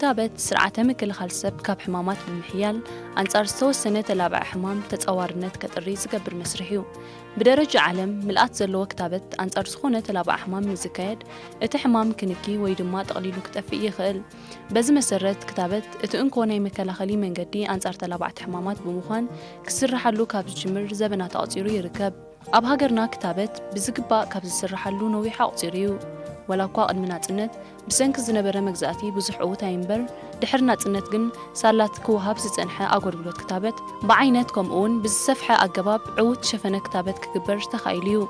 ክታበት ስርዓተ ምክልኻል ሰብ ካብ ሕማማት ብምሕያል ኣንጻር ዝተወሰነ ተላባዒ ሕማም ተጻዋርነት ከጥሪ ዝገብር መስርሕ እዩ። ብደረጃ ዓለም ምልኣት ዘለዎ ክታበት ኣንጻር ዝኾነ ተላባዒ ሕማም ንዝካየድ እቲ ሕማም ክንኪ ወይ ድማ ጠቕሊሉ ክጠፍእ ይኽእል። በዚ መሰረት ክታበት እቲ እንኮ ናይ መከላኸሊ መንገዲ ኣንጻር ተላባዕቲ ሕማማት ብምዃን ክስርሓሉ ካብ ዝጅምር ዘበናት ኣቑጺሩ ይርከብ። ኣብ ሃገርና ክታበት ብዝግባእ ካብ ዝስርሓሉ ነዊሕ ኣቑጺሩ እዩ። ወላ እኳ ቅድሚ ናጽነት ብሰንኪ ዝነበረ መግዛእቲ ብዙሕ ዕዉት ኣይንበር፣ ድሕሪ ናጽነት ግን ሳላት ክወሃብ ዝጸንሐ ኣገልግሎት ክታበት ብዓይነት ከምኡውን ብዝሰፍሐ ኣገባብ ዕዉት ሸፈነ ክታበት ክግበር ተኻኢሉ እዩ።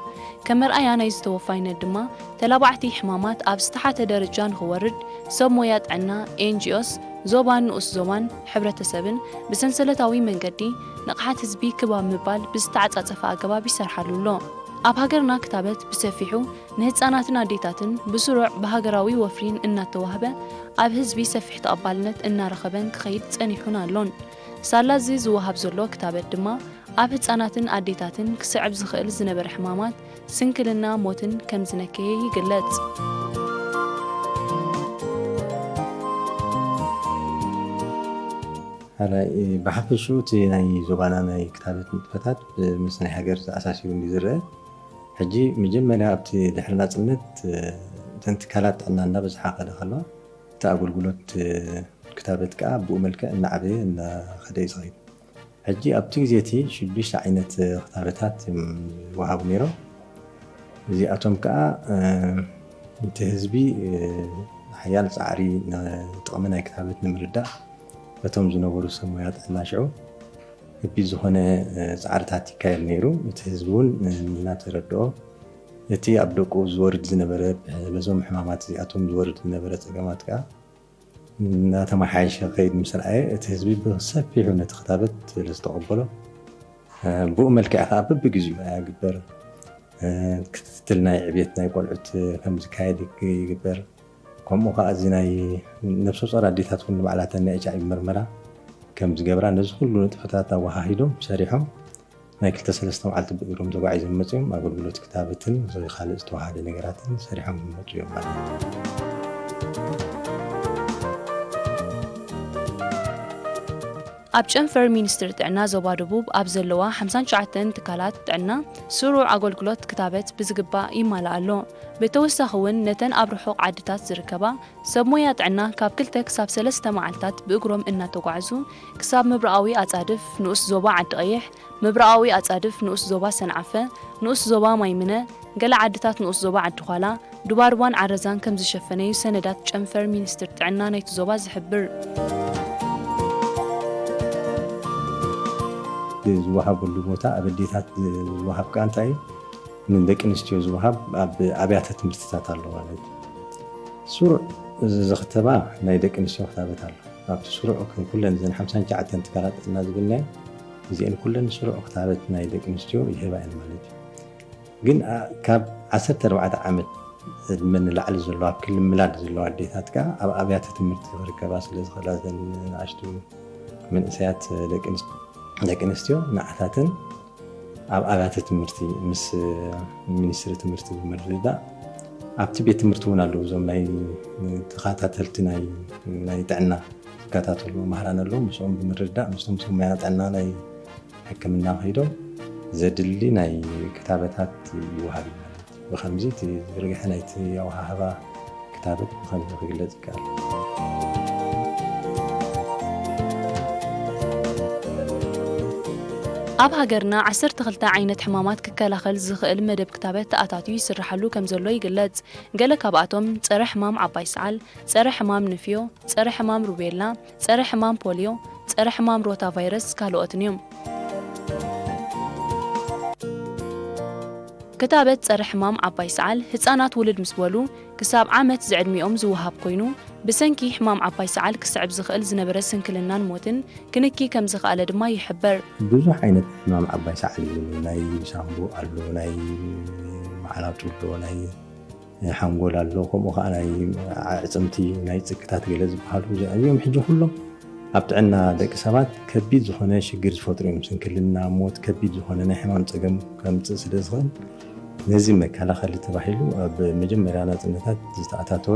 ከም መርኣያ ናይዚ ተወፋይነት ድማ ተላባዕቲ ሕማማት ኣብ ዝተሓተ ደረጃ ንኽወርድ ሰብ ሞያ ጥዕና፣ ኤንጂኦስ፣ ዞባን ንኡስ ዞባን ሕብረተሰብን ብሰንሰለታዊ መንገዲ ንቕሓት ህዝቢ ክብ ኣብ ምባል ብዝተዓጻጸፈ ኣገባብ ይሰርሓሉ ኣሎ። ኣብ ሃገርና ክታበት ብሰፊሑ ንህጻናትን ኣዴታትን ብስሩዕ ብሃገራዊ ወፍሪን እናተዋህበ ኣብ ህዝቢ ሰፊሕ ተቐባልነት እናረኸበን ክኸይድ ጸኒሑን ኣሎን። ሳላ እዚ ዝወሃብ ዘሎ ክታበት ድማ ኣብ ህጻናትን ኣዴታትን ክስዕብ ዝኽእል ዝነበረ ሕማማት፣ ስንክልና፣ ሞትን ከም ዝነከየ ይግለጽ። ሓራይ ብሓፈሽኡ እቲ ናይ ዞባና ናይ ክታበት ንጥፈታት ምስ ናይ ሃገር ተኣሳሲሩ እንዲ ዝረአ። ሕጂ መጀመርያ ኣብቲ ድሕሪ ናፅነት እተን ትካላት ጥዕና እናበዝሓ ከደ ከለዋ እቲ ኣገልግሎት ክታበት ከዓ ብኡ መልክዕ እናዓበየ እናኸደ እዩ ዝኸይድ። ሕጂ ኣብቲ ግዜ እቲ ሽዱሽተ ዓይነት ክታበታት እዮም ዝወሃቡ ነይሮም። እዚኣቶም ከዓ እቲ ህዝቢ ሓያል ፃዕሪ ጥቕሚ ናይ ክታበት ንምርዳእ በቶም ዝነበሩ ሰብ ሞያ ጥዕና ሽዑ ከቢድ ዝኾነ ፃዕርታት ይካየድ ነይሩ። እቲ ህዝቢ እውን እናተረድኦ እቲ ኣብ ደቁ ዝወርድ ዝነበረ በዞም ሕማማት እዚኣቶም ዝወርድ ዝነበረ ፀገማት ከዓ እናተመሓየሸ ከይድ ምስ ረኣየ እቲ ህዝቢ ብሰፊሑ ነቲ ክታበት ስለ ዝተቐበሎ ብኡ መልክዕ ከዓ በብግዚኡ ይግበር ክትትል ናይ ዕብየት ናይ ቆልዑት ከም ዝካየድ ይግበር። ከምኡ ከዓ እዚ ናይ ነብሰ ጾር ኣዴታት እውን ንባዕላተን ናይ ኤች ኣይ ቪ ምርመራ ከም ዝገብራ ነዚ ኩሉ ንጥፈታት ኣወሃሂዶም ሰሪሖም ናይ ክልተ ሰለስተ መዓልቲ ብእግሮም ተጓዒዞም መፅኦም ኣገልግሎት ክታበትን ካልእ ዝተዋሃደ ነገራትን ሰሪሖም ይመፁ እዮም ማለት እዩ። ኣብ ጨንፈር ሚኒስትሪ ጥዕና ዞባ ደቡብ ኣብ ዘለዋ ሓምሳን ትሽዓተን ትካላት ጥዕና ስሩዕ ኣገልግሎት ክታበት ብዝግባእ ይማላእ ኣሎ። ብተወሳኺ እውን ነተን ኣብ ርሑቕ ዓድታት ዝርከባ ሰብ ሞያ ጥዕና ካብ ክልተ ክሳብ ሰለስተ መዓልታት ብእግሮም እናተጓዕዙ ክሳብ ምብራቓዊ ኣጻድፍ ንኡስ ዞባ ዓዲ ቀይሕ፣ ምብራቓዊ ኣጻድፍ ንኡስ ዞባ ሰንዓፈ፣ ንኡስ ዞባ ማይምነ፣ ገለ ዓድታት ንኡስ ዞባ ዓዲ ዃላ፣ ዱባርቧን ዓረዛን ከም ዝሸፈነ እዩ ሰነዳት ጨንፈር ሚኒስትሪ ጥዕና ናይቲ ዞባ ዝሕብር። ዝወሃበሉ ቦታ ኣብ ኣዴታት ዝወሃብ ከዓ እንታይ እዩ? ንደቂ ኣንስትዮ ዝወሃብ ኣብ ኣብያተ ትምህርትታት ኣሎ ማለት እዩ። ስሩዕ ዝኽተባ ናይ ደቂ ኣንስትዮ ክታበት ኣሎ። ኣብቲ ስሩዕ ኩለን እዘን ሓምሳን ትሽዓተን ትካላት ጥዕና ዝብልናዮ እዚአን ኩለን ስሩዕ ክታበት ናይ ደቂ ኣንስትዮ ይህባ እየን ማለት እዩ። ግን ካብ ዓሰርተ ኣርባዕተ ዓመት ዕድመ ንላዕሊ ዘለዋ ኣብ ክልል ምላድ ዘለዋ ኣዴታት ከዓ ኣብ ኣብያተ ትምህርቲ ክርከባ ስለ ዝኽእላ እዘን ንኣሽቱ መንእሰያት ደቂ ኣንስትዮ ንዓታተን ኣብ ኣብያተ ትምህርቲ ምስ ሚኒስትሪ ትምህርቲ ብምርድዳእ ኣብቲ ቤት ትምህርቲ እውን ኣለዉ እዞም ናይ ተኸታተልቲ ናይ ጥዕና ዝከታተሉ መምህራን ኣለዉ። ምስኦም ብምርድዳእ ምስቶም ሰብ ሞያ ጥዕና ናይ ሕክምና ከይዶም ዘድሊ ናይ ክታበታት ይወሃብ እዩ ማለት እዩ። ብኸምዚ እቲ ዝርግሐ ናይቲ ኣወሃህባ ክታበት ብኸምዚ ክግለጽ ይከኣል። ኣብ ሃገርና ዓሰርተ ክልተ ዓይነት ሕማማት ክከላኸል ዝኽእል መደብ ክታበት ተኣታትዩ ይስርሓሉ ከም ዘሎ ይግለጽ። ገለ ካብኣቶም ጸረ ሕማም ዓባይ ሰዓል፣ ጸረ ሕማም ንፍዮ፣ ጸረ ሕማም ሩቤላ፣ ጸረ ሕማም ፖልዮ፣ ጸረ ሕማም ሮታ ቫይረስ ካልኦትን እዮም። ክታበት ጸረ ሕማም ዓባይ ሰዓል ህጻናት ውልድ ምስ በሉ ክሳብ ዓመት ዝዕድሚኦም ዝወሃብ ኮይኑ ብሰንኪ ሕማም ዓባይ ሰዓል ክስዕብ ዝኽእል ዝነበረ ስንክልናን ሞትን ክንኪ ከም ዝኸኣለ ድማ ይሕበር። ብዙሕ ዓይነት ሕማም ዓባይ ሰዓል እዩ። ናይ ሳምቡ ኣሎ፣ ናይ መዓላቱ ኣሎ፣ ናይ ሓንጎል ኣሎ፣ ከምኡ ከዓ ናይ ኣዕፅምቲ ናይ ፅክታት ገለ ዝበሃሉ እዚኦም ሕጂ ኩሎም ኣብ ጥዕና ደቂ ሰባት ከቢድ ዝኾነ ሽግር ዝፈጥሩ እዮም። ስንክልና፣ ሞት፣ ከቢድ ዝኾነ ናይ ሕማም ፀገም ከምፅእ ስለ ዝኽእል ነዚ መከላኸሊ ተባሂሉ ኣብ መጀመርያ ናፅነታት ዝተኣታተወ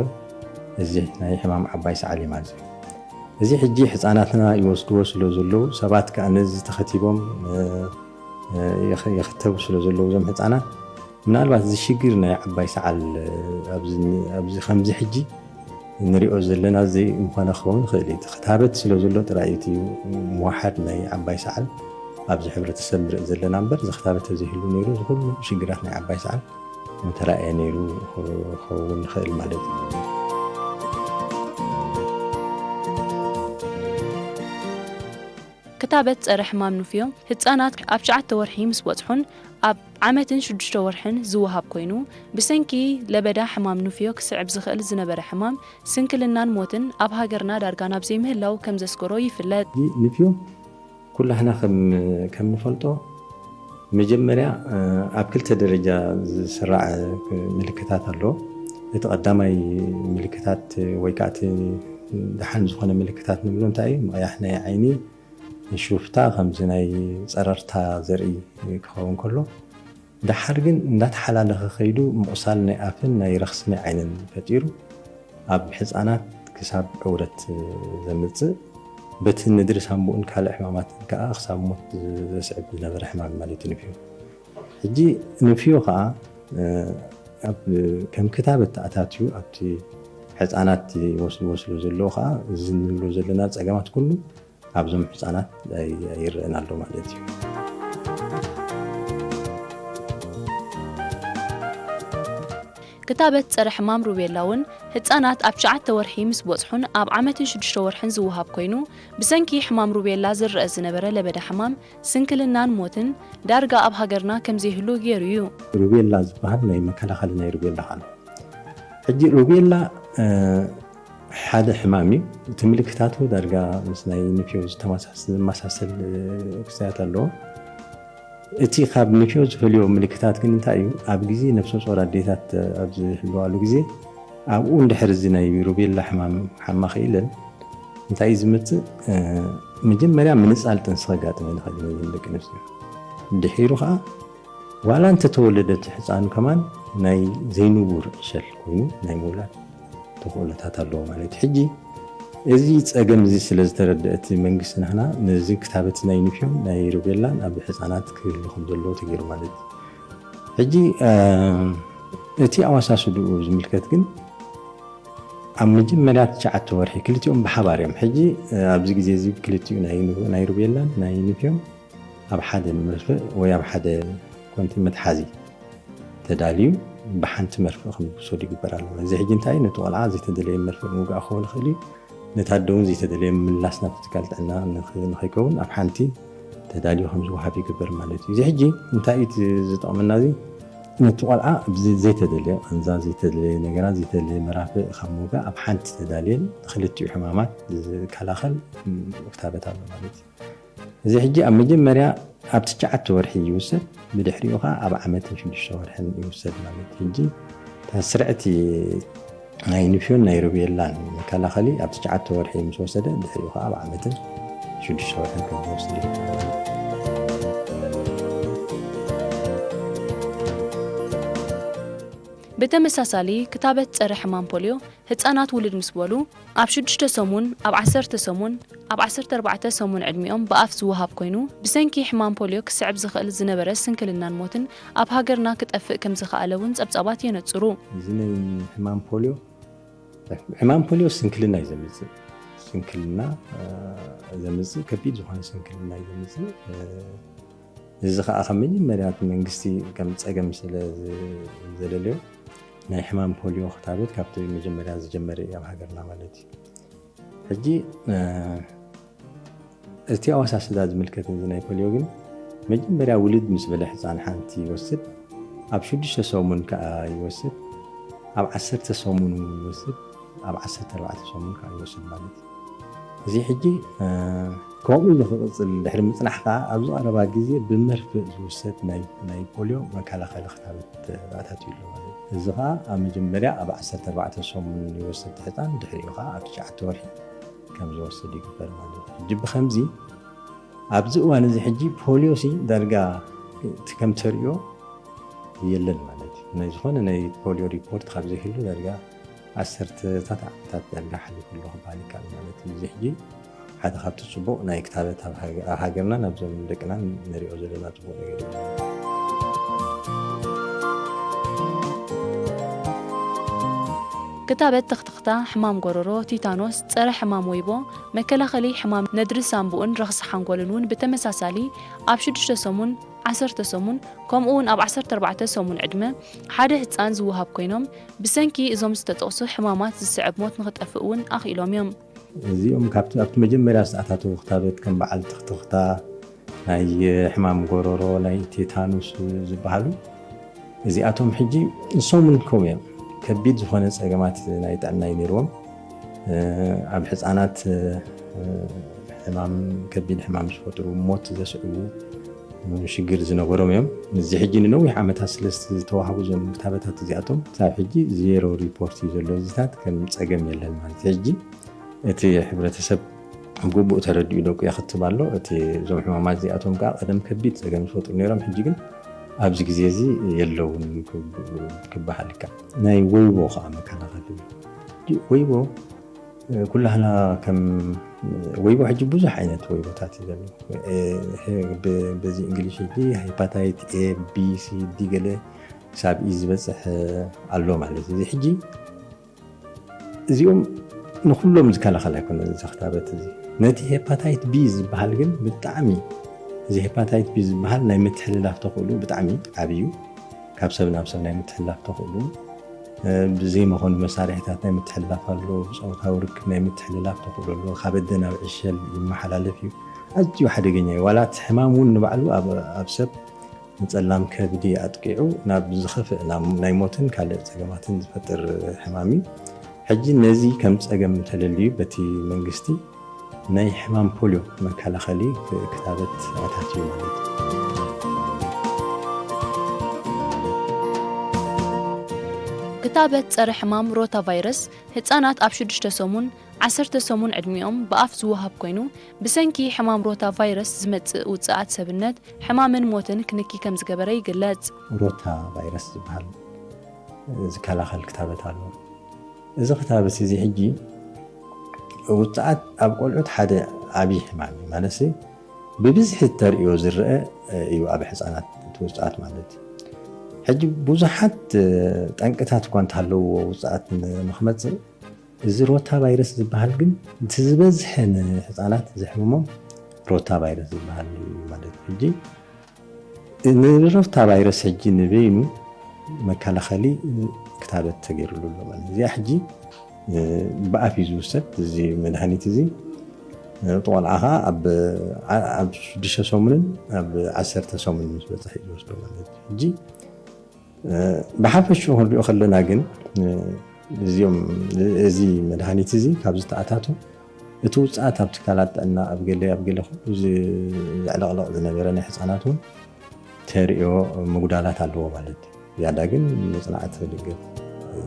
እዚ ናይ ሕማም ዓባይ ሰዓል እዩ ማለት እዩ። እዚ ሕጂ ህፃናትና ይወስድዎ ስለ ዘለዉ ሰባት ከዓ ነዚ ተኸቲቦም የኽተቡ ስለ ዘለዉ እዞም ህፃናት ምናልባት እዚ ሽግር ናይ ዓባይ ሰዓል ኣብዚ ከምዚ ሕጂ ንሪኦ ዘለና ዘይምኾነ ክኸውን ይኽእል እዩ። ክታበት ስለ ዘሎ ጥራይ እቲ ምውሓድ ናይ ዓባይ ሰዓል ኣብዚ ሕብረተሰብ ንርኢ ዘለና እምበር ዝክታበት ተዘይህሉ ነይሩ ዝኩሉ ሽግራት ናይ ዓባይ ሰዓል ምተራእየ ነይሩ ክኸውን ይኽእል ማለት እዩ። ክታበት ጸረ ሕማም ኑፍዮ ህጻናት ኣብ ትሽዓተ ወርሒ ምስ በጽሑን ኣብ ዓመትን ሽዱሽተ ወርሕን ዝወሃብ ኮይኑ፣ ብሰንኪ ለበዳ ሕማም ኑፍዮ ክስዕብ ዝኽእል ዝነበረ ሕማም ስንክልናን ሞትን ኣብ ሃገርና ዳርጋ ናብ ዘይምህላው ከም ዘስገሮ ይፍለጥ። ንፍዮ ኩላህና ከም ንፈልጦ መጀመርያ ኣብ ክልተ ደረጃ ዝስራዕ ምልክታት ኣሎ። እቲ ቀዳማይ ምልክታት ወይ ከዓ እቲ ደሓን ዝኾነ ምልክታት ንብሎ እንታይ እዩ? ምቕያሕ ናይ ዓይኒ፣ ሹፍታ ከምዚ ናይ ጸረርታ ዘርኢ ክኸውን ከሎ፣ ደሓር ግን እንዳተሓላለኸ ከይዱ ምቑሳል ናይ ኣፍን ናይ ረኽሲ ናይ ዓይንን ፈጢሩ ኣብ ሕፃናት ክሳብ ዕውረት ዘምጽእ፣ በቲ ንድሪ ሳንቡእን ካልእ ሕማማትን ከኣ ክሳብ ሞት ዘስዕብ ዝነበረ ሕማም ማለት እዩ ንፍዮ። ሕጂ ንፍዮ ከኣ ኣብ ከም ክታበት ተኣታትዩ ኣብቲ ሕፃናት ይወስድዎ ስለ ዘለዉ ከኣ እዚ ንብሎ ዘለና ጸገማት ኩሉ ኣብዞም ህፃናት ይረአን ኣሎ ማለት እዩ። ክታበት ፀረ ሕማም ሩቤላ እውን ህፃናት ኣብ ትሽዓተ ወርሒ ምስ በፅሑን ኣብ ዓመትን ሽዱሽተ ወርሕን ዝወሃብ ኮይኑ ብሰንኪ ሕማም ሩቤላ ዝረአ ዝነበረ ለበዳ ሕማም ስንክልናን ሞትን ዳርጋ ኣብ ሃገርና ከምዘይህሉ ገይሩ እዩ። ሩቤላ ዝበሃል ናይ መከላኸሊ ናይ ሩቤላ ኣሎ። ሕጂ ሩቤላ ሓደ ሕማም እዩ። እቲ ምልክታቱ ዳርጋ ምስ ናይ ንፍዮ ዝተመሳስ- ዝመሳሰል ክስተያት ኣለዎ። እቲ ካብ ንፍዮ ዝፈልዮ ምልክታት ግን እንታይ እዩ? ኣብ ግዜ ነፍሰ ጾር ኣዴታት ኣብ ዝህልዋሉ ግዜ ኣብኡ እንድሕር እዚ ናይ ሩቤላ ሕማም ሓማ ክኢለን እንታይ እዩ ዝመጽእ? መጀመርያ ምንጻል ጥንሲ ከጋጥመን ይኽእል እዩ ደቂ ኣንስትዮ። ድሒሩ ከዓ ዋላ እንተተወለደት ህፃን ከማን ናይ ዘይንቡር ዕሸል ኮይኑ ናይ ምውላድ ተኽእሎታት ኣለዎ ማለት እዩ። ሕጂ እዚ ፀገም እዚ ስለ ዝተረደአ እቲ መንግስቲ ንሕና ነዚ ክታበት ናይ ንፍዮን ናይ ሩቤላን ኣብ ህፃናት ክህሉ ከም ዘለዎ ተገይሩ ማለት እዩ። ሕጂ እቲ ኣወሳስድኡ ዝምልከት ግን ኣብ መጀመርያ ትሽዓተ ወርሒ ክልቲኦም ብሓባር እዮም። ሕጂ ኣብዚ ግዜ እዚ ክልቲኡ ናይ ሩቤላን ናይ ንፍዮን ኣብ ሓደ መርፍእ ወይ ኣብ ሓደ ኮንቲ መትሓዚ ተዳልዩ ብሓንቲ መርፍእ ከም ዝውሰዱ ይግበር ኣሎ። እዚ ሕጂ እንታይ ነቲ ቆልዓ ዘይተደለየ መርፍእ ምውጋእ ክኸውን ይኽእል እዩ። ነቲ ኣደ እውን ዘይተደለየ ምምላስ ናብቲ ትካል ጥዕና ንኸይከውን ኣብ ሓንቲ ተዳልዩ ከም ዝወሃብ ይግበር ማለት እዩ። እዚ ሕጂ እንታይ እዩ ዝጠቕመና? እዚ ነቲ ቆልዓ ዘይተደለየ ቃንዛ፣ ዘይተደለየ ነገራት፣ ዘይተደለየ መራፍእ ካብ ምውጋእ ኣብ ሓንቲ ተዳልየን ንክልቲኡ ሕማማት ዝከላኸል ክታበት ኣሎ ማለት እዩ። እዚ ሕጂ ኣብ መጀመርያ ኣብ ትሽዓተ ወርሒ ይውሰድ፣ ብድሕሪኡ ከዓ ኣብ ዓመትን ሽዱሽተ ወርሕን ይውሰድ ማለት እዩ። ሕጂ እታ ስርዕቲ ናይ ንፍዮን ናይ ሩቤላን መከላኸሊ ኣብ ትሽዓተ ወርሒ ምስ ወሰደ ድሕሪኡ ከዓ ኣብ ዓመትን ሽዱሽተ ወርሕን ከም ዝወስድ እዩ። ብተመሳሳሊ ክታበት ፀረ ሕማም ፖልዮ ህፃናት ውልድ ምስ በሉ ኣብ ሽዱሽተ ሰሙን፣ ኣብ ዓሰርተ ሰሙን፣ ኣብ ዓሰርተ ኣርባዕተ ሰሙን ዕድሚኦም ብኣፍ ዝወሃብ ኮይኑ ብሰንኪ ሕማም ፖልዮ ክስዕብ ዝኽእል ዝነበረ ስንክልናን ሞትን ኣብ ሃገርና ክጠፍእ ከም ዝኸኣለ እውን ፀብፃባት የነፅሩ። እዚ ናይ ሕማም ፖልዮ ሕማም ፖልዮ ስንክልና እዩ ዘምፅእ። ስንክልና ዘምፅእ ከቢድ ዝኾነ ስንክልና እዩ ዘምፅእ። እዚ ከዓ ካብ መጀመርያ እቲ መንግስቲ ከም ፀገም ስለ ዘለለዮ ናይ ሕማም ፖልዮ ክታበት ካብቲ መጀመርያ ዝጀመረ እዩ ኣብ ሃገርና ማለት እዩ። ሕጂ እቲ ኣወሳስዳ ዝምልከት እዚ ናይ ፖልዮ ግን መጀመርያ ውልድ ምስ በለ ህፃን ሓንቲ ይወስድ፣ ኣብ ሽዱሽተ ሰሙን ከዓ ይወስድ፣ ኣብ ዓሰርተ ሰሙን እውን ይወስድ፣ ኣብ ዓሰርተ ኣርባዕተ ሰሙን ከዓ ይወስድ ማለት እዩ። እዚ ሕጂ ከምኡ ኢሉ ክቕፅል ድሕሪ ምፅናሕ ከዓ ኣብዚ ቀረባ ግዜ ብመርፍእ ዝውሰድ ናይ ፖልዮ መከላኸሊ ክታበት ኣታትዩ ኣሎ ማለት እዩ። እዚ ከዓ ኣብ መጀመርያ ኣብ ዓሰርተ ኣርባዕተ ሰሙን ይወስድ ህፃን፣ ድሕሪኡ ከዓ ኣብ ትሽዓተ ወርሒ ከም ዝወስድ ይግበር ማለት እዩ። ሕጂ ብከምዚ ኣብዚ እዋን እዚ ሕጂ ፖልዮሲ ዳርጋ እቲ ከም ተሪኦ የለን ማለት እዩ። ናይ ዝኾነ ናይ ፖልዮ ሪፖርት ካብ ዘይህሉ ዳርጋ ዓሰርተታት ዓመታት ዳርጋ ሓሊፉ ኣሎ ክበሃል ይከኣል ማለት እዩ። እዚ ሕጂ ሓደ ካብቲ ጽቡቕ ናይ ክታበት ኣብ ሃገ-፣ ኣብ ሃገርናን ኣብዞም ደቅናን ንሪኦ ዘለና ጽቡቕ ነገር እዩ። ክታበት ትኽትኽታ፣ ሕማም ጎረሮ፣ ቲታኖስ፣ ጸረ ሕማም ወይቦ፣ መከላኸሊ ሕማም ነድሪ ሳምቡእን ረኽሲ ሓንጎልን እውን ብተመሳሳሊ ኣብ ሽዱሽተ ሰሙን፣ ዓሰርተ ሰሙን፣ ከምኡ እውን ኣብ ዓሰርተ ኣርባዕተ ሰሙን ዕድመ ሓደ ህጻን ዝወሃብ ኮይኖም፣ ብሰንኪ እዞም ዝተጠቕሱ ሕማማት ዝስዕብ ሞት ንኽጠፍእ እውን ኣኽኢሎም እዮም። እዚኦም ካብቲ ኣብቲ መጀመርያ ዝተኣታተዉ ክታበት ከም በዓል ትኽትኽታ፣ ናይ ሕማም ጎረሮ፣ ናይ ቴታኑስ ዝበሃሉ፣ እዚኣቶም ሕጂ ንሶም እውን ከምኡ እዮም። ከቢድ ዝኾነ ጸገማት ናይ ጥዕና እዩ ነይርዎም። እ፣ ኣብ ሕጻናት፣ እ፣ ሕማም፣ ከቢድ ሕማም ዝፈጥሩ፣ ሞት ዘስዕቡ፣ እ፣ ሽግር ዝነበሮም እዮም። እዚ ሕጂ ንነዊሕ ዓመታት ስለ ዝተዋህቡ እዞም ክታበታት እዚኣቶም፣ ክሳብ ሕጂ ዜሮ ሪፖርት እዩ ዘሎ። እዚታት ከም ጸገም የለን ማለት እዩ። ሕጂ እቲ ሕብረተሰብ ግቡእ ተረዲኡ ደቁ የኽትብ ኣሎ። እቲ፣ እዞም ሕማማት እዚኣቶም ከኣ ቀደም ከቢድ ጸገም ዝፈጥሩ ነይሮም፣ ሕጂ ግን ኣብዚ ግዜ እዚ የለውን ክብ-፣ ክበሃል ይከኣል። ናይ ወይቦ ከኣ መከላኸሊ እዩ። ወይቦ፣ እ፣ ኩላህና ከም፣ ወይቦ ሕጂ ብዙሕ ዓይነት ወይቦታት እዩ ዘሎ። እ፣ ብ-፣ በዚ እንግሊሽ ሕጂ ሄፓታይት ኤ፣ ቢ፣ ሲ፣ ዲ ገለ ክሳብ ኢ ዝበጽሕ ኣሎ ማለት እዩ። እዚ ሕጂ እዚኦም ንኹሎም ዝከላኸል ኣይኮነን እዚ ክታበት እዚ። ነቲ ሄፓታይት ቢ ዝበሃል ግን ብጣዕሚ፣ እዚ ሄፓታይት ቢ ዝበሃል ናይ ምትሕልላፍ ተኽእሎ ብጣዕሚ ዓብዩ፣ ካብ ሰብ ናብ ሰብ ናይ ምትሕልላፍ ተኽእሎ፣ እ፣ ብዘይመኾኑ መሳርሒታት ናይ ምትሕልላፍ ኣሎ፣ ብጾታዊ ርክብ ናይ ምትሕልላፍ ተኽእሎ ኣሎ፣ ካብ ኣደ ናብ ዕሸል ይመሓላለፍ እዩ። ኣዝዩ ሓደገኛ እዩ። ዋላ እቲ ሕማም እውን ንባዕሉ ኣብ፣ ኣብ ሰብ ንጸላም ከብዲ ኣጥቂዑ ናብ ዝኸፍእ ናብ ናይ ሞትን ካልእ ጸገማትን ዝፈጥር ሕማም እዩ። ሕጂ ነዚ ከም ጸገም ተለልዩ በቲ መንግስቲ ናይ ሕማም ፖልዮ መከላኸሊ ክታበት ኣታትዩ ማለት እዩ። ክታበት ጸረ ሕማም ሮታ ቫይረስ ህጻናት ኣብ ሽዱሽተ ሰሙን፣ ዓሰርተ ሰሙን ዕድሚኦም ብኣፍ ዝወሃብ ኮይኑ፣ ብሰንኪ ሕማም ሮታ ቫይረስ ዝመጽእ ውጽኣት ሰብነት፣ ሕማምን ሞትን ክንኪ ከም ዝገበረ ይግለጽ። ሮታ ቫይረስ ዝበሃል ዝከላኸል ክታበት ኣሎ። እዚ ክታበት እዚ ሕጂ ውጽኣት ኣብ ቆልዑት ሓደ ዓብዪ ሕማም እዩ። ማለትሲ ብብዝሒ ተርእዮ ዝረአ እዩ ኣብ ሕጻናት እቲ ውጽኣት ማለት እዩ። ሕጂ ብዙሓት፣ እ፣ ጠንቅታት እኳ እንተሃለውዎ ውጽኣት ን-፣ ንኽመጽእ፣ እዚ ሮታ ቫይረስ ዝበሃል ግን እቲ ዝበዝሐ ንሕጻናት ዘሕምሞም ሮታ ቫይረስ ዝበሃል እዩ ማለት እዩ። ሕጂ ንሮታ ቫይረስ ሕጂ ንበይኑ መከላኸሊ ክታበት ተገይሩሉ ኣሎ ማለት እዩ። እዚኣ ሕጂ፣ እ፣ ብኣፍ እዩ ዝውሰድ እዚ መድሃኒት እዚ። እቲ ቆልዓ ኸዓ ኣብ፣ ዓ-፣ ኣብ ሽዱሽተ ሰሙንን ኣብ ዓሰርተ ሰሙንን ምስ በጽሐ እዩ ዝወስዶ ማለት እዩ። ሕጂ፣ እ፣ ብሓፈሽኡ ክንሪኦ ከለና ግን፣ እ፣ እዚኦም፣ እዚ መድሃኒት እዚ ካብ ዝተኣታቱ እቲ ውጽኣት ኣብ ትካላት ጥዕና ኣብ ገለ፣ ኣብ ገለ ኩሉ ዝ-፣ ዘዕለቕለቕ ዝነበረ ናይ ህጻናት እውን ተርእዮ ምጉዳላት ኣለዎ ማለት እዩ። ዝያዳ ግን መጽናዕቲ ክድገፍ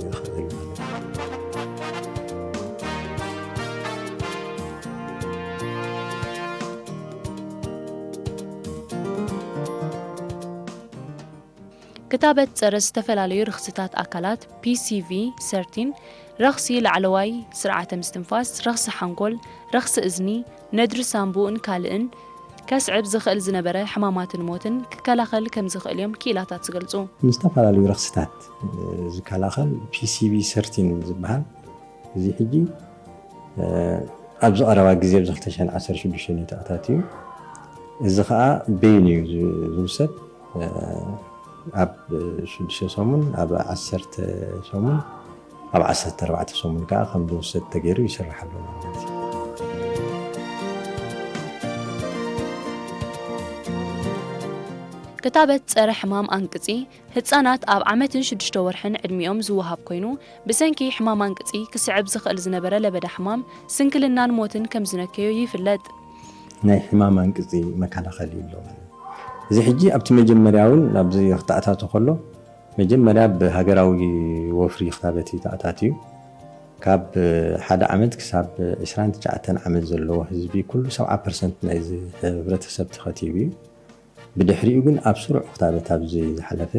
ይኽእል ማለት እዩ። ክታበት ጸረ ዝተፈላለዩ ረኽስታት ኣካላት፣ ፒ ሲ ቪ ሰርቲን፣ ረኽሲ ላዕለዋይ ስርዓተ ምስትንፋስ፣ ረኽሲ ሓንጎል፣ ረኽሲ እዝኒ፣ ነድሪ ሳምቡእን ካልእን ከስዕብ ዝኽእል ዝነበረ ሕማማትን ሞትን ክከላኸል ከም ዝኽእል እዮም ክኢላታት ዝገልጹ። ንዝተፈላለዩ ረኽስታት፣ እ፣ ዝከላኸል ፒ ሲ ቪ ሰርቲን ዝበሃል፣ እዚ ሕጂ፣ እ፣ ኣብዚ ቀረባ ግዜ፣ ኣብዚ ክልተ ሽሕን ዓሰርተ ሽዱሽተን እዩ ተኣታትዩ። እዚ ኸኣ በይኑ እዩ ዝ-፣ ዝውሰድ። እ፣ ኣብ ሽዱሽተ ሰሙን፣ ኣብ ዓሰርተ ሰሙን፣ ኣብ ዓሰርተ ኣርባዕተ ሰሙን ከኣ ከም ዝውሰድ ተገይሩ ይስራሕ ኣሎ ማለት እዩ። ክታበት ጸረ ሕማም ኣንቅጺ ህጻናት ኣብ ዓመትን ሽዱሽተ ወርሕን ዕድሚኦም ዝወሃብ ኮይኑ፣ ብሰንኪ ሕማም ኣንቅጺ ክስዕብ ዝኽእል ዝነበረ ለበዳ ሕማም፣ ስንክልናን ሞትን ከም ዝነከዮ ይፍለጥ። ናይ ሕማም ኣንቅጺ መከላኸሊ ኣሎ ማለት እዩ። እዚ ሕጂ ኣብቲ መጀመርያ እውን ኣብዚ ክተኣታቶ ከሎ፣ መጀመርያ ብሃገራዊ ወፍሪ ክታበት እዩ ተኣታትዩ። ካብ ሓደ ዓመት ክሳብ ዕስራን ትሽዓተን ዓመት ዘለዎ ህዝቢ ኩሉ ሰብዓ ፐርሰንት ናይዚ ሕብረተሰብ ተኸቲቡ እዩ። ብድሕሪኡ ግን ኣብ ስሩዕ ክታበት ኣብዚ ዝሓለፈ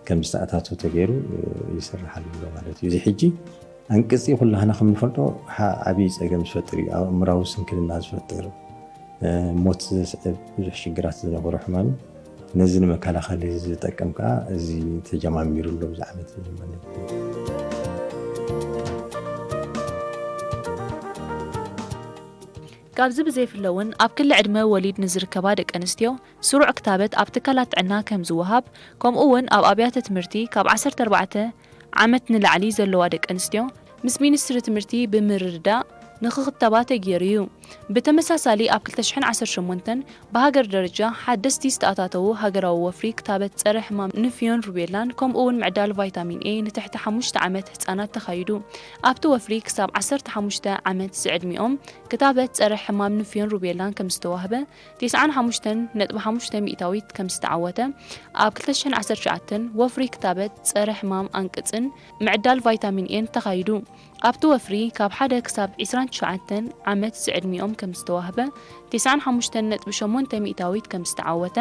ከም ዝተኣታቶ ተገይሩ ይስርሓሉ ኣሎ ማለት እዩ። እዚ ሕጂ ኣንቅጺ ኩላህና ከም ንፈልጦ ዓብዪ ጸገም ዝፈጥር እዩ። ኣእምራዊ ስንክልና ዝፈጥር፣ ሞት ዘስዕብ፣ ብዙሕ ሽግራት ዝነበሮ ሕማም እዩ። ነዚ ንመከላኸሊ ዝጠቅም ከዓ እዚ ተጀማሚሩ ኣሎ ብዚ ዓመት። ካብዚ ብዘይፍለ እውን ኣብ ክሊ ዕድመ ወሊድ ንዝርከባ ደቂ ኣንስትዮ ስሩዕ ክታበት ኣብ ትካላት ጥዕና ከም ዝወሃብ፣ ከምኡ እውን ኣብ ኣብያተ ትምህርቲ ካብ ዓሰርተ ኣርባዕተ ዓመት ንላዕሊ ዘለዋ ደቂ ኣንስትዮ ምስ ሚኒስትሪ ትምህርቲ ብምርድዳእ ንክኽተባ ተገይሩ እዩ። ብተመሳሳሊ ኣብ ክልተ ሽሕን ዓሰርተ ሸሞንተን ብሃገር ደረጃ ሓደስቲ ዝተኣታተዉ ሃገራዊ ወፍሪ ክታበት ጸረ ሕማም ንፍዮን ሩቤላን ከምኡ እውን ምዕዳል ቫይታሚን ኤ ንትሕቲ ሓሙሽተ ዓመት ህጻናት ተኻይዱ። ኣብቲ ወፍሪ ክሳብ ዓሰርተ ሓሙሽተ ዓመት ዝዕድሚኦም ክታበት ጸረ ሕማም ንፍዮን ሩቤላን ከም ዝተዋህበ፣ ተስዓን ሓሙሽተን ነጥቢ ሓሙሽተ ሚእታዊት ከም ዝተዓወተ፣ ኣብ ክልተ ሽሕን ዓሰርተ ትሽዓተን ወፍሪ ክታበት ጸረ ሕማም ኣንቅጽን ምዕዳል ቫይታሚን ኤን ተኻይዱ። ኣብቲ ወፍሪ ካብ ሓደ ክሳብ ዕስራን ትሽዓተን ዓመት ዝዕድሚኦም ከም ዝተዋህበ፣ ተስዓን ሓሙሽተን ነጥቢ ሸሞንተ ሚእታዊት ከም ዝተዓወተ፣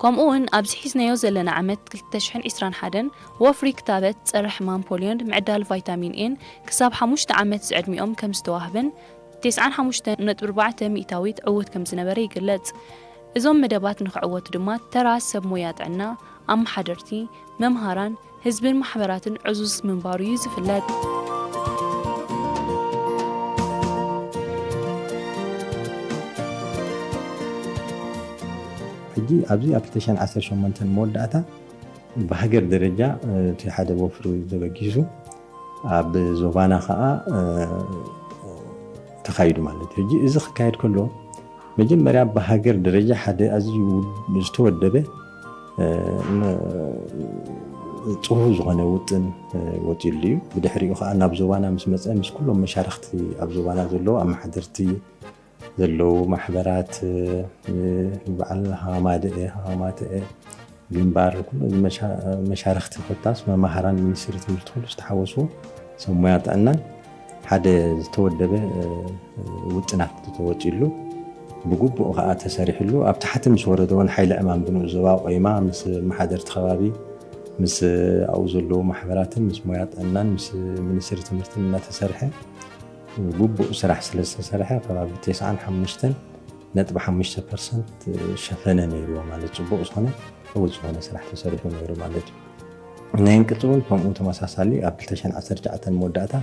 ከምኡ እውን ኣብዚ ሒዝናዮ ዘለና ዓመት ክልተ ሽሕን ዕስራን ሓደን ወፍሪ ክታበት ጸረ ሕማም ፖልዮን ምዕዳል ቫይታሚን ኤን ክሳብ ሓሙሽተ ዓመት ዝዕድሚኦም ከም ዝተዋህበን፣ ተስዓን ሓሙሽተን ነጥቢ ኣርባዕተ ሚእታዊት ዕዉት ከም ዝነበረ ይግለጽ። እዞም መደባት ንክዕወቱ ድማ ተራ ሰብ ሞያ ጥዕና፣ ኣመሓደርቲ፣ መምሃራን፣ ህዝብን ማሕበራትን ዕዙዝ ምንባሩ እዩ ዝፍለጥ። ሕጂ ኣብዚ ኣብ ክልተ ሽሕን ዓሰርተ ሸሞንተን መወዳእታ ብሃገር ደረጃ፣ እ፣ እቲ ሓደ ወፍሪ ተበጊሱ ኣብ ዞባና ከዓ፣ እ፣ ተኻይዱ ማለት እዩ። ሕጂ እዚ ክካየድ ከሎ መጀመርያ ብሃገር ደረጃ ሓደ ኣዝዩ ውድ-፣ ዝተወደበ፣ እ፣ ን-፣ ጽፉፍ ዝኾነ ውጥን፣ እ፣ ወጺሉ እዩ። ብድሕሪኡ ከዓ ናብ ዞባና ምስ መጸ ምስ ኩሎም መሻርኽቲ ኣብ ዞባና ዘለዉ ኣመሓደርቲ ዘለዉ ማሕበራት፣ እ፣ በዓል ሃማደኤ፣ ሃማተኤ፣ ግንባር፣ ኩሉ መሻ-፣ መሻርኽቲ ኮታስ መማህራን ሚኒስትሪ ትምህርቲ ኩሉ ዝተሓወሱ ሰብ ሞያ ጥዕናን ሓደ ዝተወደበ፣ እ፣ ውጥናት ተወፂሉ ብግቡእ ከዓ ተሰሪሕሉ። ኣብ ታሕቲ ምስ ወረደ እውን ሓይሊ ዕማም ብንኡ ዞባ ቆይማ ምስ መሓደርቲ ከባቢ፣ ምስ ኣብኡ ዘለዉ ማሕበራትን ምስ ሞያ ጥዕናን ምስ ሚኒስትሪ ትምህርትን እናተሰርሐ ግቡእ ስራሕ ስለ ዝተሰርሐ ከባቢ ተስዓን ሓሙሽተን ነጥቢ ሓሙሽተ ፐርሰንት ሸፈነ ነይርዎ። ማለት ፅቡቕ ዝኾነ ዕዉት ዝኾነ ስራሕ ተሰሪሑ ነይሩ ማለት እዩ። ናይ ኣንቅፂ እውን ከምኡ ተመሳሳሊ ኣብ ክልተ ሽሕን ዓሰርተ ትሽዓተን መወዳእታ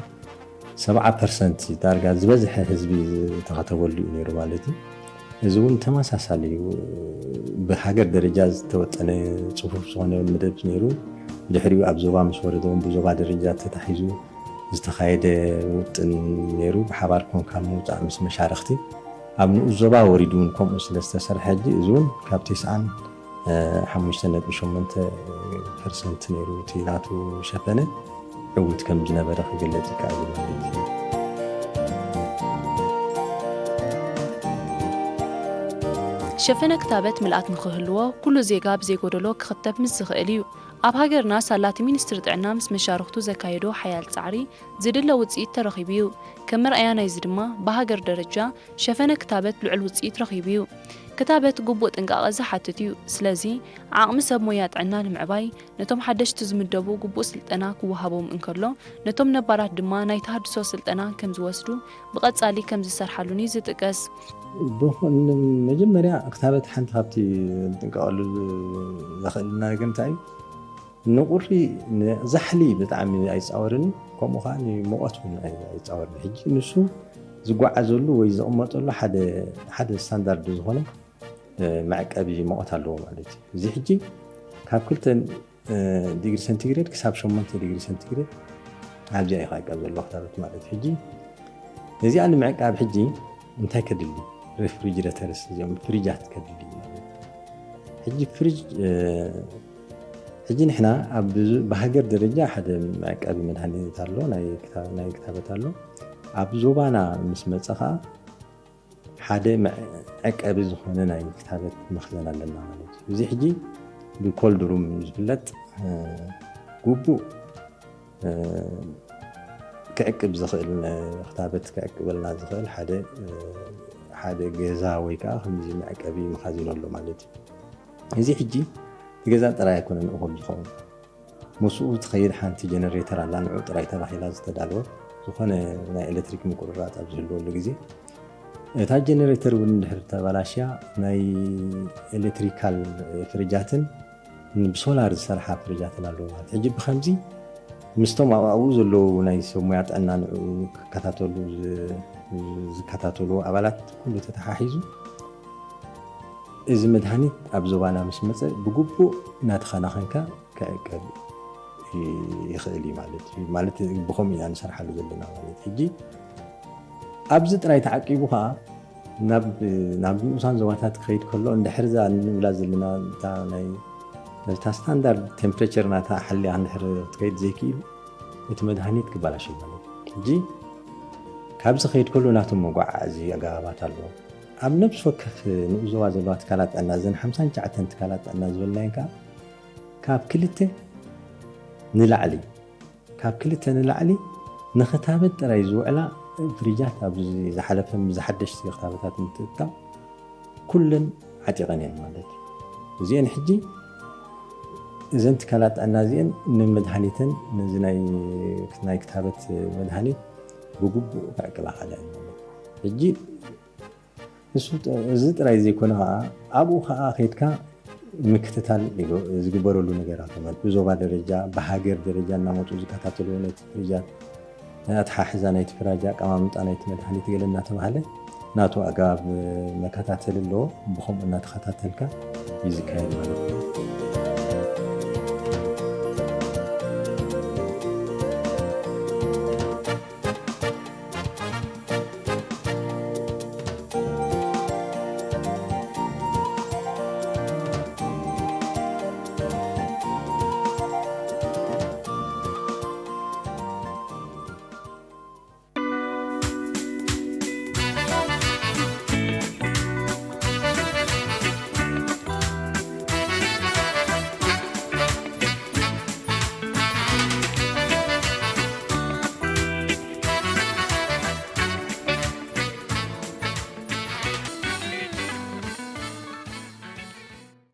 ሰብዓ ፐርሰንት ዳርጋ ዝበዝሐ ህዝቢ ዝተኸተበሉ እዩ ነይሩ ማለት እዩ። እዚ እውን ተመሳሳሊ እዩ። ብሃገር ደረጃ ዝተወጠነ ፅፉፍ ዝኾነ መደብ ነይሩ። ድሕሪኡ ኣብ ዞባ ምስ ወረደ እውን ብዞባ ደረጃ ተታሒዙ ዝተኻየደ ውጥን ነይሩ። ብሓባር ኮንካ ምውፃእ ምስ መሻርኽቲ ኣብ ንኡስ ዞባ ወሪዱ እውን ከምኡ ስለ ዝተሰርሐ ሕጂ እዚ እውን ካብ ተስዓን ሓሙሽተ ነጥቢ ሸሞንተ ፐርሰንት ነይሩ እቲ ናቱ ሸፈነ ዕውት ከም ዝነበረ ክግለጽ ይከኣል እዩ ማለት እዩ። ሸፈነ ክታበት ምልኣት ንኽህልዎ ኩሉ ዜጋ ብዘይጎደሎ ክኽተብ ምስ ዝኽእል እዩ። ኣብ ሃገርና ሳላቲ ሚኒስትሪ ጥዕና ምስ መሻርኽቱ ዘካየዶ ሓያል ጻዕሪ ዝድለ ውጽኢት ተረኺቡ እዩ። ከም መርኣያ ናይዚ ድማ ብሃገር ደረጃ ሸፈነ ክታበት ልዑል ውጽኢት ረኺቡ እዩ። ክታበት ግቡእ ጥንቃቐ ዝሓትት እዩ። ስለዚ ዓቕሚ ሰብ ሞያ ጥዕና ንምዕባይ ነቶም ሓደሽቲ ዝምደቡ ግቡእ ስልጠና ክወሃቦም እንከሎ ነቶም ነባራት ድማ ናይ ተሃድሶ ስልጠና ከም ዝወስዱ ብቐጻሊ ከም ዝሰርሓሉን እዩ ዝጥቀስ። ብኹ-፣ መጀመርያ ክታበት ሓንቲ ካብቲ ንጥንቀቐሉ ዘኽእልና ነገር እንታይ እዩ? ንቁሪ፣ ንዛሕሊ ብጣዕሚ ኣይፃወርን እዩ። ከምኡ ከዓ ንሙቐት እውን ኣይ-፣ ኣይፃወርን። ሕጂ ንሱ ዝጓዓዘሉ ወይ ዝቕመጠሉ ሓደ፣ ሓደ ስታንዳርድ ዝኾነ፣ እ፣ መዕቀቢ ሙቐት ኣለዎ ማለት እዩ። እዚ ሕጂ ካብ ክልተ፣ እ፣ ዲግሪ ሰንቲግሬድ ክሳብ ሸሞንተ ዲግሪ ሰንቲግሬድ ኣብዚኣ እዩ ክዕቀብ ዘለዎ ክታበት ማለት እዩ። ሕጂ ነዚኣ ንምዕቃብ ሕጂ እንታይ ከድሊ? ሬፍሪጅሬተርስ፣ እዚኦም ፍሪጃት ከድሊ እዩ ማለት እዩ። ሕጂ ፍሪጅ፣ እ፣ ሕጂ ንሕና ኣብ ብዙ-፣ ብሃገር ደረጃ ሓደ መዕቀቢ መድሃኒት ኣሎ፣ ናይ ክታ-፣ ናይ ክታበት ኣሎ። ኣብ ዞባና ምስ መጸ ኸኣ ሓደ መዐቀቢ ዝኾነ ናይ ክታበት መኽዘን ኣለና ማለት እዩ። እዚ ሕጂ ብኮልድ ሩም ዝፍለጥ፣ እ፣ ግቡእ፣ እ፣ ክዕቅብ ዝኽእል፣ እ፣ ክታበት ክዕቅበልና ዝኽእል ሓደ፣ እ፣ ሓደ ገዛ ወይ ከዓ ከምዚ መዕቀቢ መኻዚን ኣሎ ማለት እዩ። እዚ ሕጂ እቲ ገዛ ጥራይ ኣይኮነን እኹል ዝኸውን። ምስኡ ትኸይድ ሓንቲ ጀነሬተር ኣላ፣ ንዑ ጥራይ ተባሂላ ዝተዳለወት። ዝኾነ ናይ ኤሌክትሪክ ምቁርራፅ ኣብ ዝህልወሉ ግዜ እታ ጀነሬተር እውን እንድሕር ተባላሽያ ናይ ኤሌክትሪካል ፍርጃትን ብሶላር ዝሰርሓ ፍርጃትን ኣለዎ ማለት ሕጂ ብከምዚ ምስቶም ኣብኡ ዘለዉ ናይ ሰብ ሙያ ጥዕና ንኡ ክከታተሉ ዝከታተሉ ኣባላት ኩሉ ተተሓሒዙ እዚ መድሃኒት ኣብ ዞባና ምስ መፀ ብግቡእ እናተኸናኸንካ ክዕቀብ ይኽእል እዩ ማለት እዩ ማለት ብኸምኡ ኢና ንሰርሓሉ ዘለና ማለት ሕጂ ኣብዚ ጥራይ ተዓቂቡ ከዓ ናብ ንኡሳን ዞባታት ክኸይድ ከሎ እንድሕር እዛ ንብላ ዘለና እታ ስታንዳርድ ቴምፕሬቸር ናታ ሓልያ እንድሕር ክትከይድ ዘይክእል እቲ መድሃኒት ክበላሸ ማለት ሕጂ ካብዚ ከይድ ከሎ ናቶም መጓዓዓዚ ኣገባባት ኣለዎ ኣብ ነብሲ ወከፍ ንኡስ ዞባ ዘለዋ ትካላት ጥዕና እዘን ሓምሳን ትሽዓተን ትካላት ጥዕና ዝበልናየን ከዓ ካብ ክልተ ንላዕሊ ካብ ክልተ ንላዕሊ ንክታበት ጥራይ ዝውዕላ ፍሪጃት ኣብዚ ዝሓለፈ ዝሓደሽቲ ክታበታት ምትእትታው ኩለን ዓጢቐን እየን ማለት እዩ እዚአን ሕጂ እዘን ትካላት ጥዕና እዚአን ንመድሃኒተን ነዚ ናይ ክታበት መድሃኒት ብግቡእ ክዕቅባ ካልአን ማለት ሕጂ እዚ ጥራይ ዘይኮነ ከዓ ኣብኡ ከዓ ከይድካ ምክትታል ዝግበረሉ ነገራት ማለት ብዞባ ደረጃ ብሃገር ደረጃ እናመፁ ዝከታተልዎ ነቲ ፍርጃት ኣትሓሕዛ ናይቲ ፍራጃ ኣቀማምጣ ናይቲ መድሃኒት ገለ እናተባሃለ ናቱ ኣገባብ መከታተል ኣለዎ ብከምኡ እናተኸታተልካ እዩ ዝካየድ ማለት እዩ